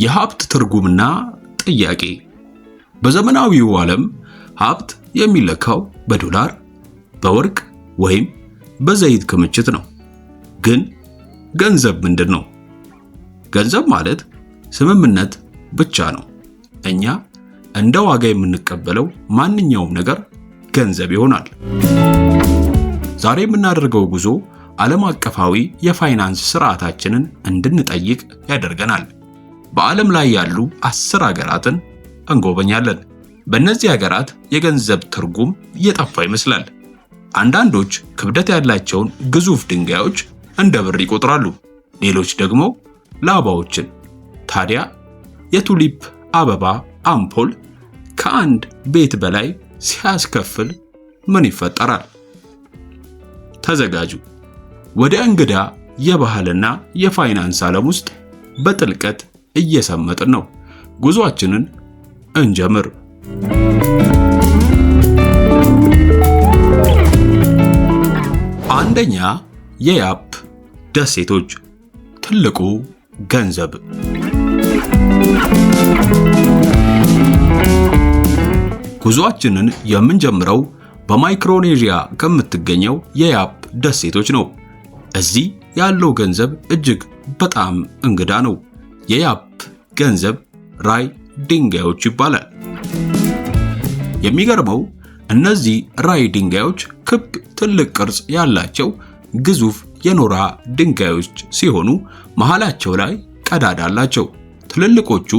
የሀብት ትርጉምና ጥያቄ። በዘመናዊው ዓለም ሀብት የሚለካው በዶላር፣ በወርቅ ወይም በዘይት ክምችት ነው። ግን ገንዘብ ምንድን ነው? ገንዘብ ማለት ስምምነት ብቻ ነው። እኛ እንደ ዋጋ የምንቀበለው ማንኛውም ነገር ገንዘብ ይሆናል። ዛሬ የምናደርገው ጉዞ ዓለም አቀፋዊ የፋይናንስ ስርዓታችንን እንድንጠይቅ ያደርገናል። በዓለም ላይ ያሉ 10 ሀገራትን እንጎበኛለን። በእነዚህ ሀገራት የገንዘብ ትርጉም እየጠፋ ይመስላል። አንዳንዶች ክብደት ያላቸውን ግዙፍ ድንጋዮች እንደ ብር ይቆጥራሉ፣ ሌሎች ደግሞ ላባዎችን። ታዲያ የቱሊፕ አበባ አምፖል ከአንድ ቤት በላይ ሲያስከፍል ምን ይፈጠራል? ተዘጋጁ። ወደ እንግዳ የባህልና የፋይናንስ ዓለም ውስጥ በጥልቀት እየሰመጥን ነው። ጉዟችንን እንጀምር። አንደኛ፣ የያፕ ደሴቶች፣ ትልቁ ገንዘብ። ጉዟችንን የምንጀምረው በማይክሮኔዥያ ከምትገኘው የያፕ ደሴቶች ነው። እዚህ ያለው ገንዘብ እጅግ በጣም እንግዳ ነው። የያፕ ገንዘብ ራይ ድንጋዮች ይባላል። የሚገርመው እነዚህ ራይ ድንጋዮች ክብ ትልቅ ቅርጽ ያላቸው ግዙፍ የኖራ ድንጋዮች ሲሆኑ መሃላቸው ላይ ቀዳዳ አላቸው። ትልልቆቹ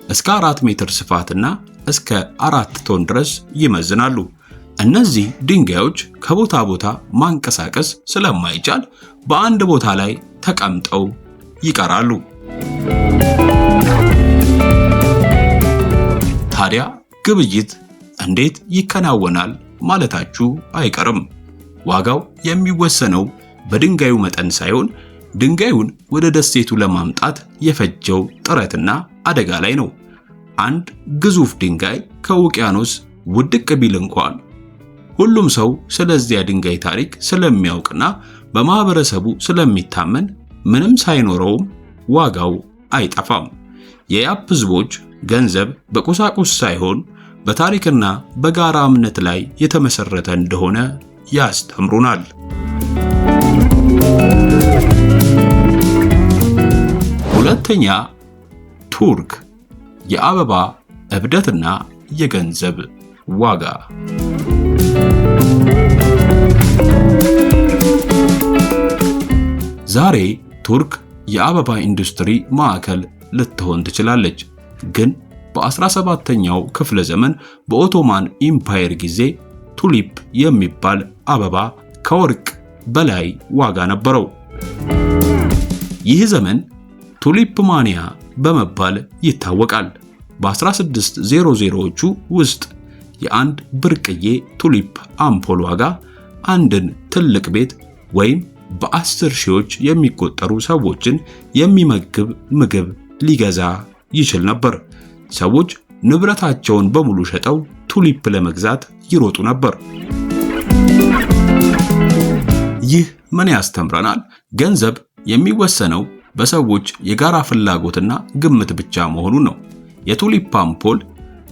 እስከ 4 ሜትር ስፋትና እስከ 4 ቶን ድረስ ይመዝናሉ። እነዚህ ድንጋዮች ከቦታ ቦታ ማንቀሳቀስ ስለማይቻል በአንድ ቦታ ላይ ተቀምጠው ይቀራሉ። ታዲያ ግብይት እንዴት ይከናወናል ማለታችሁ አይቀርም። ዋጋው የሚወሰነው በድንጋዩ መጠን ሳይሆን ድንጋዩን ወደ ደሴቱ ለማምጣት የፈጀው ጥረትና አደጋ ላይ ነው። አንድ ግዙፍ ድንጋይ ከውቅያኖስ ውድቅ ቢል እንኳን ሁሉም ሰው ስለዚያ ድንጋይ ታሪክ ስለሚያውቅና በማህበረሰቡ ስለሚታመን ምንም ሳይኖረውም ዋጋው አይጠፋም። የያፕ ህዝቦች ገንዘብ በቁሳቁስ ሳይሆን በታሪክና በጋራ እምነት ላይ የተመሰረተ እንደሆነ ያስተምሩናል። ሁለተኛ፣ ቱርክ፣ የአበባ እብደትና የገንዘብ ዋጋ። ዛሬ ቱርክ የአበባ ኢንዱስትሪ ማዕከል ልትሆን ትችላለች፣ ግን በ17ኛው ክፍለ ዘመን በኦቶማን ኢምፓየር ጊዜ ቱሊፕ የሚባል አበባ ከወርቅ በላይ ዋጋ ነበረው። ይህ ዘመን ቱሊፕ ማኒያ በመባል ይታወቃል። በ1600ዎቹ ውስጥ የአንድ ብርቅዬ ቱሊፕ አምፖል ዋጋ አንድን ትልቅ ቤት ወይም በአስር ሺዎች የሚቆጠሩ ሰዎችን የሚመግብ ምግብ ሊገዛ ይችል ነበር። ሰዎች ንብረታቸውን በሙሉ ሸጠው ቱሊፕ ለመግዛት ይሮጡ ነበር። ይህ ምን ያስተምረናል? ገንዘብ የሚወሰነው በሰዎች የጋራ ፍላጎትና ግምት ብቻ መሆኑን ነው። የቱሊፕ አምፖል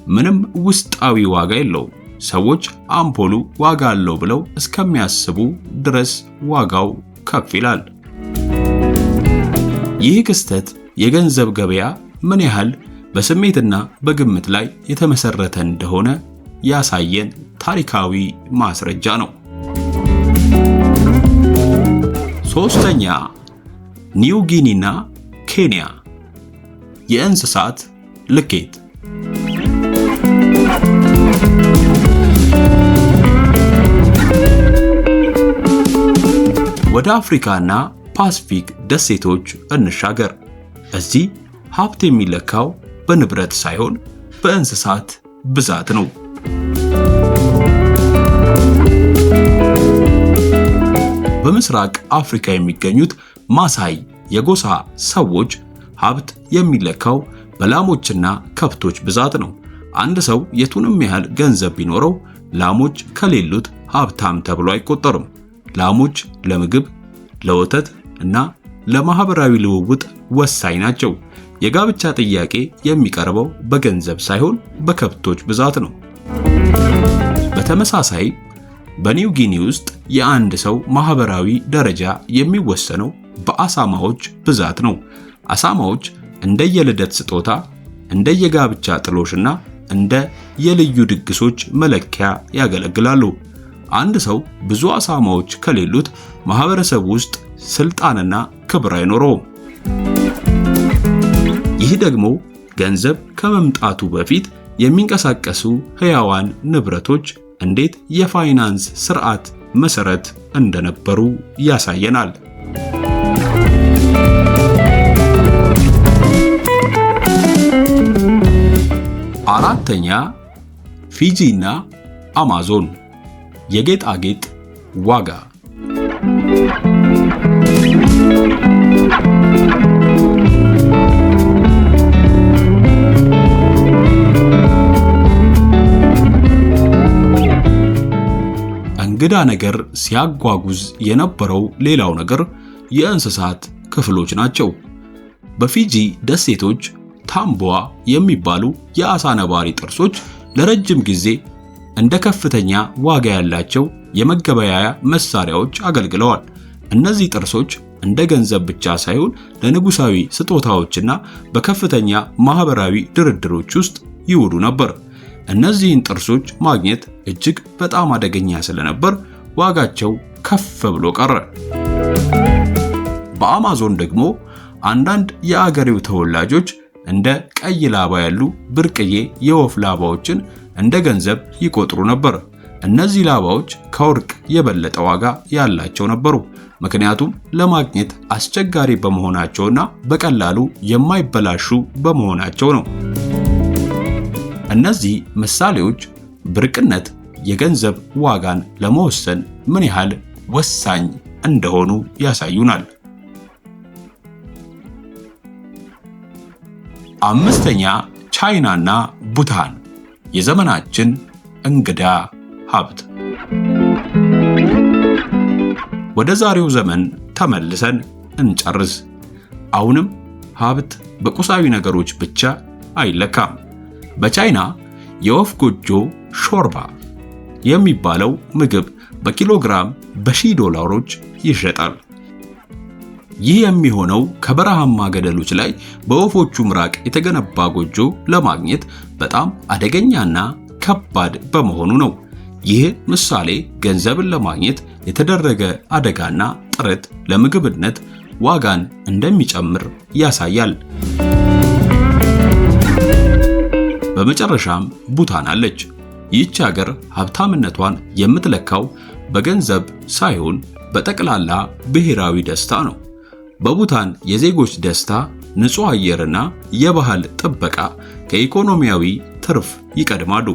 ምንም ውስጣዊ ዋጋ የለውም። ሰዎች አምፖሉ ዋጋ አለው ብለው እስከሚያስቡ ድረስ ዋጋው ከፍ ይላል። ይህ ክስተት የገንዘብ ገበያ ምን ያህል በስሜትና በግምት ላይ የተመሰረተ እንደሆነ ያሳየን ታሪካዊ ማስረጃ ነው። ሶስተኛ፣ ኒው ጊኒና ኬንያ፣ የእንስሳት ልኬት። ወደ አፍሪካና ፓስፊክ ደሴቶች እንሻገር። እዚህ ሀብት የሚለካው በንብረት ሳይሆን በእንስሳት ብዛት ነው። በምስራቅ አፍሪካ የሚገኙት ማሳይ የጎሳ ሰዎች ሀብት የሚለካው በላሞችና ከብቶች ብዛት ነው። አንድ ሰው የቱንም ያህል ገንዘብ ቢኖረው ላሞች ከሌሉት ሀብታም ተብሎ አይቆጠርም። ላሞች ለምግብ፣ ለወተት እና ለማህበራዊ ልውውጥ ወሳኝ ናቸው። የጋብቻ ጥያቄ የሚቀርበው በገንዘብ ሳይሆን በከብቶች ብዛት ነው። በተመሳሳይ በኒው ጊኒ ውስጥ የአንድ ሰው ማህበራዊ ደረጃ የሚወሰነው በአሳማዎች ብዛት ነው። አሳማዎች እንደ የልደት ስጦታ፣ እንደ የጋብቻ ጥሎሽና እንደ የልዩ ድግሶች መለኪያ ያገለግላሉ። አንድ ሰው ብዙ አሳማዎች ከሌሉት ማህበረሰብ ውስጥ ስልጣንና ክብር አይኖረውም። ይህ ደግሞ ገንዘብ ከመምጣቱ በፊት የሚንቀሳቀሱ ሕያዋን ንብረቶች እንዴት የፋይናንስ ስርዓት መሰረት እንደነበሩ ያሳየናል። አራተኛ፣ ፊጂ እና አማዞን የጌጣጌጥ ዋጋ። እንግዳ ነገር ሲያጓጉዝ የነበረው ሌላው ነገር የእንስሳት ክፍሎች ናቸው። በፊጂ ደሴቶች ታምቧ የሚባሉ የአሳ ነባሪ ጥርሶች ለረጅም ጊዜ እንደ ከፍተኛ ዋጋ ያላቸው የመገበያያ መሳሪያዎች አገልግለዋል። እነዚህ ጥርሶች እንደ ገንዘብ ብቻ ሳይሆን ለንጉሳዊ ስጦታዎችና በከፍተኛ ማህበራዊ ድርድሮች ውስጥ ይውሉ ነበር። እነዚህን ጥርሶች ማግኘት እጅግ በጣም አደገኛ ስለነበር ዋጋቸው ከፍ ብሎ ቀረ። በአማዞን ደግሞ አንዳንድ የአገሬው ተወላጆች እንደ ቀይ ላባ ያሉ ብርቅዬ የወፍ ላባዎችን እንደ ገንዘብ ይቆጥሩ ነበር። እነዚህ ላባዎች ከወርቅ የበለጠ ዋጋ ያላቸው ነበሩ፣ ምክንያቱም ለማግኘት አስቸጋሪ በመሆናቸውና በቀላሉ የማይበላሹ በመሆናቸው ነው። እነዚህ ምሳሌዎች ብርቅነት የገንዘብ ዋጋን ለመወሰን ምን ያህል ወሳኝ እንደሆኑ ያሳዩናል። አምስተኛ፣ ቻይናና ቡታን የዘመናችን እንግዳ ሀብት። ወደ ዛሬው ዘመን ተመልሰን እንጨርስ። አሁንም ሀብት በቁሳዊ ነገሮች ብቻ አይለካም። በቻይና የወፍ ጎጆ ሾርባ የሚባለው ምግብ በኪሎግራም በሺህ ዶላሮች ይሸጣል። ይህ የሚሆነው ከበረሃማ ገደሎች ላይ በወፎቹ ምራቅ የተገነባ ጎጆ ለማግኘት በጣም አደገኛና ከባድ በመሆኑ ነው። ይህ ምሳሌ ገንዘብን ለማግኘት የተደረገ አደጋና ጥረት ለምግብነት ዋጋን እንደሚጨምር ያሳያል። በመጨረሻም ቡታን አለች። ይህች ሀገር ሀብታምነቷን የምትለካው በገንዘብ ሳይሆን በጠቅላላ ብሔራዊ ደስታ ነው። በቡታን የዜጎች ደስታ፣ ንጹህ አየርና የባህል ጥበቃ ከኢኮኖሚያዊ ትርፍ ይቀድማሉ።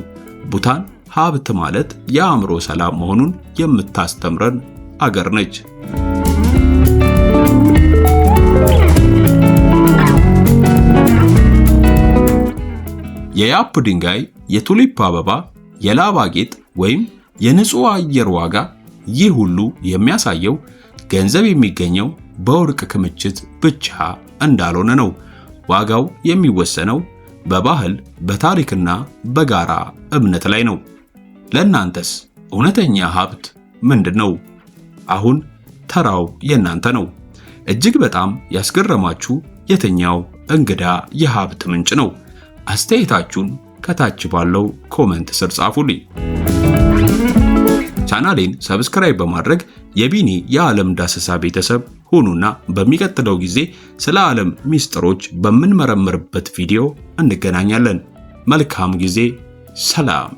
ቡታን ሀብት ማለት የአእምሮ ሰላም መሆኑን የምታስተምረን አገር ነች። የያፕ ድንጋይ፣ የቱሊፕ አበባ፣ የላባ ጌጥ ወይም የንጹህ አየር ዋጋ፣ ይህ ሁሉ የሚያሳየው ገንዘብ የሚገኘው በወርቅ ክምችት ብቻ እንዳልሆነ ነው። ዋጋው የሚወሰነው በባህል፣ በታሪክና በጋራ እምነት ላይ ነው። ለእናንተስ እውነተኛ ሀብት ምንድን ነው? አሁን ተራው የእናንተ ነው። እጅግ በጣም ያስገረማችሁ የትኛው እንግዳ የሀብት ምንጭ ነው? አስተያየታችሁን ከታች ባለው comment ስር ጻፉልኝ። ቻናሌን subscribe በማድረግ የቢኒ የዓለም ዳሰሳ ቤተሰብ ሁኑና በሚቀጥለው ጊዜ ስለ ዓለም ሚስጥሮች በምንመረምርበት ቪዲዮ እንገናኛለን። መልካም ጊዜ። ሰላም።